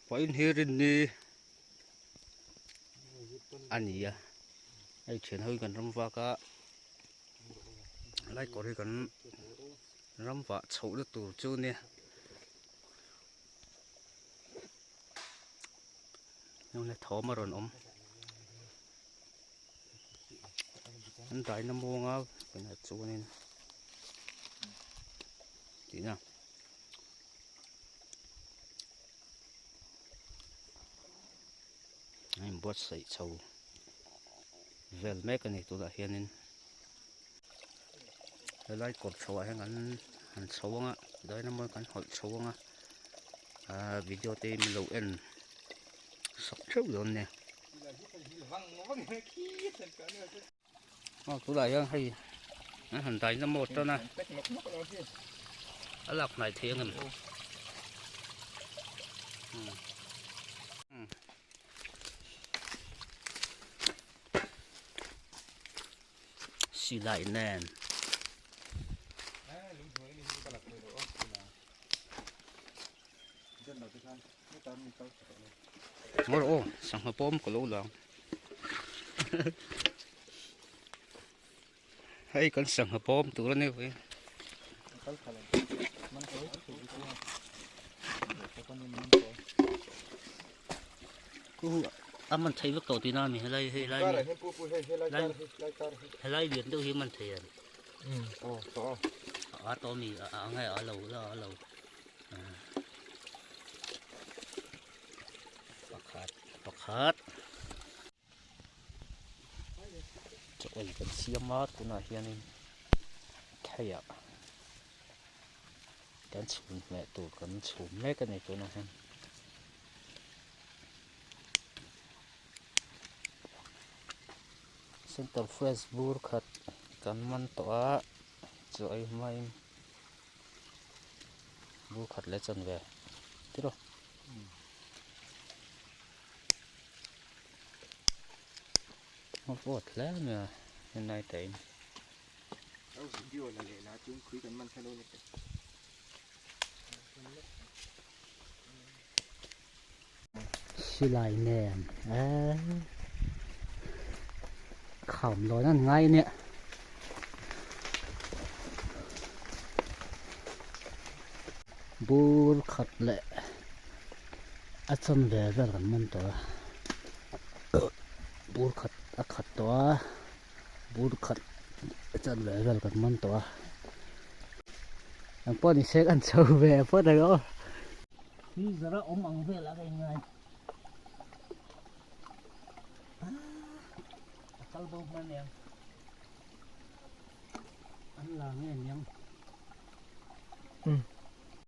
Vawiin hi rinni a ni a hei thian ho hi kan ram vak a lai kawr hi kan ram vah chhoh na tur chu a nia thawm a rawn awm an daina muanga tunah chuanin tihna. A inbuatsaih chho vel mek a ni tunah hianin helai kawr chho ah hian kan han chho ang a dynamo kan hawlh chho ang a ahh video te hi min lo en sak theuh dawn nia aw tunah hian hei an han dynamo tan a a lak hnai thei ang em silai nen Ngawr aw sangha pawm ka lo lang hei kan sangha pawm tur a ni ve a man thei vek tawh tihna a mi helai hei lai helai lian deuh hi a man thei em a tawh a mi a nge a lo la a lo. Pakhat pakhat chaw ei kan siam a tunah hianin theiah kan chhun hmeh tur kan chhum mek a ni tunah hian. Center fresh bur khat kan man tawh a chaw ei hmain. Bur khat leh chan ve tiraw a vawt hle mai a helai te in. Silai nen eee kham lawn an ngai ania bur khat leh a chan ve vel kan man tawh a bur khat a khat tawh a bur khat a chan ve vel kan man tawh a engpawh ni se kan chho ve phawt ang aw. Freezer a awm ang vel a ka inngai. A kal bo hman aniang. An la nge aniang.